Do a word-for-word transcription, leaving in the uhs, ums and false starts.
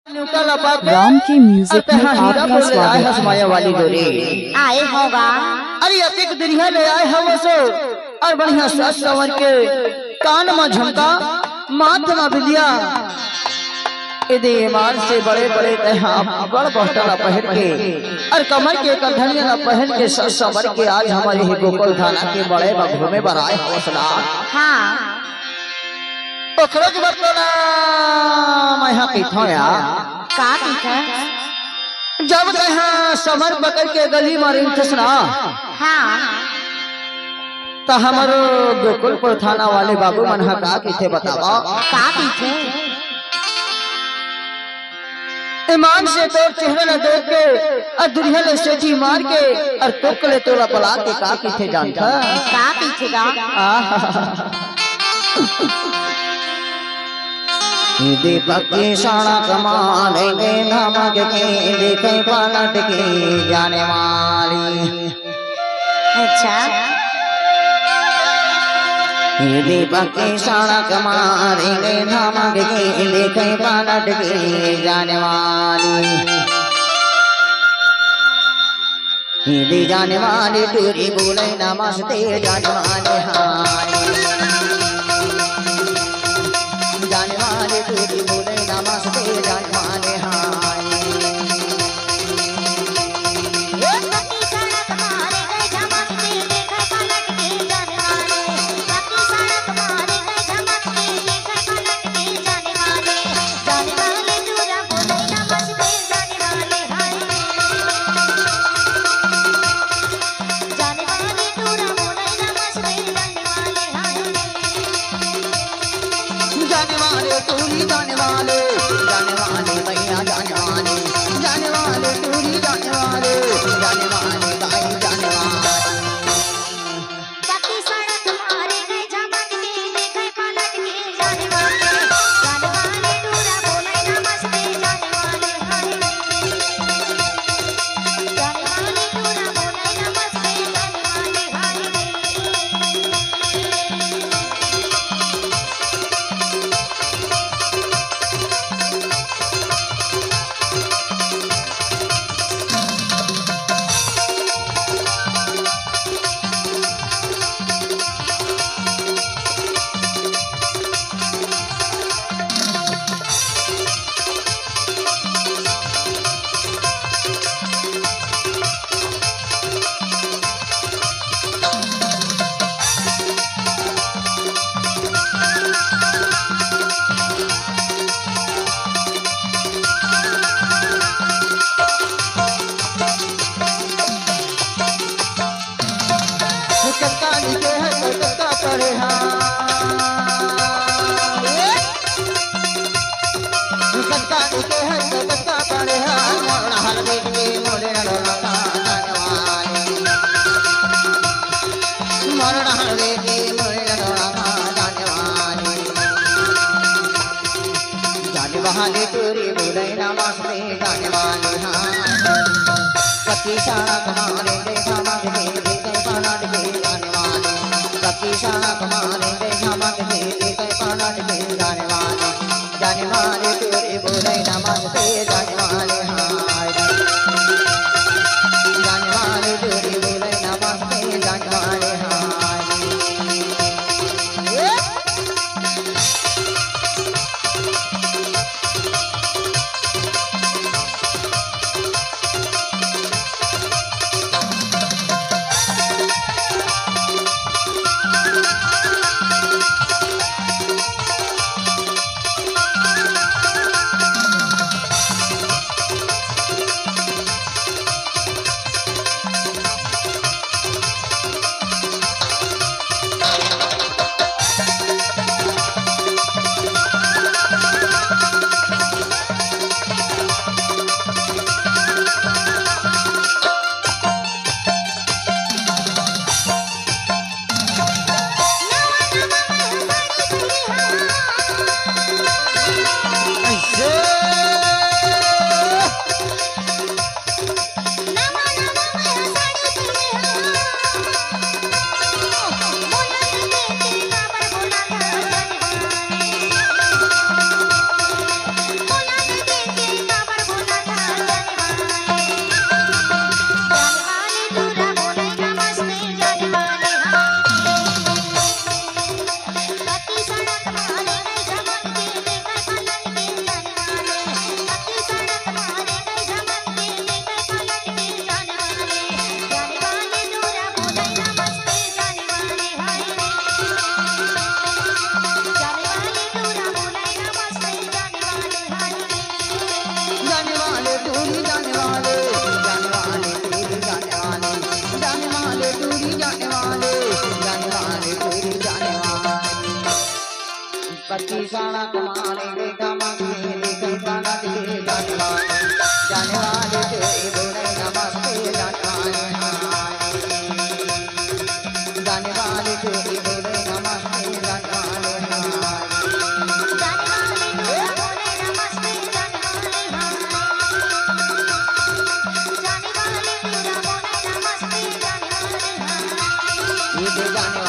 न्योता ला पाके राम के music अउ में तैं हा हीरा आपका बोले आए स्वागत हस है। माया वाली डोरी। आए होगा। अरे अतेक दुरिहा ले आए हवस अउ बढ़िया सज संवर के कान म झुमका, माथ म बिंदिया, एदे ईमान से बड़े बड़े तैं हा बड़ बहटा ला पहिर के अउ कमर के करधनिया ला पहिर के सज संवर के आज हमर ये गोकुल थाना के मड़ई म घूमे बर आए हवस ना। हाँ। ओखरो बर तो ना मैं हा कहिथंव यार। का कहिथस? जब तैं हा समर पकड़ के गली म रेंगथस ना, हाँ। त हमरो गोकुलपुर थाना वाले बाबू मन हा का कहिथे बतावा? का कहिथे? ईमान से तोर चेहरा ला देख के अउ दुरिहा ले सेटी मार के अउ तोक ले तोला बला के का कहिथे जानथस? का कहिथे गा? आहा। दीपक की सड़क मारेंगे धमक के, देखे पलट के जाने वाली। अच्छा। ये दीपक की सड़क मारेंगे धमक के, देखे पलट के जाने वाली। हिंदी जाने वाले टूरी बोले नमस्ते जाने वाले हाय। जाने वाले टूरी बोले नमस्ते जाने वाले हाय। जाने वाले टूरी जाने वाले, जाने वाले भैया जाने वाले, जाने वाले टूरी जाने वाले, जाने वाले दाई जाने वाले। जाने वाले टूरी बोले नमस्ते जाने वाले हाँ। पक्की सड़क मारे देखा मत के, के पलट के जाने वाले। पक्की सड़क मारे देखा मत के, के पलट के जाने वाले। जाने वाले टूरी बोले नमस्ते जाने वाले हाँ। जाने वाले टूरी बोले नमस्ते जाने वाले हाँ। जाने वाले, टूरी जाने वाले, जाने वाले, टूरी जाने वाले, जाने वाले, टूरी जाने वाले। पक्की सड़क माने देखा मांगे, देखी सड़क के जाने वाले, जाने वाले, टूरी बोले नमस्ते जाने वाले। जाने वाले, टूरी बोले नमस्ते जाने वाले। ये तो जाने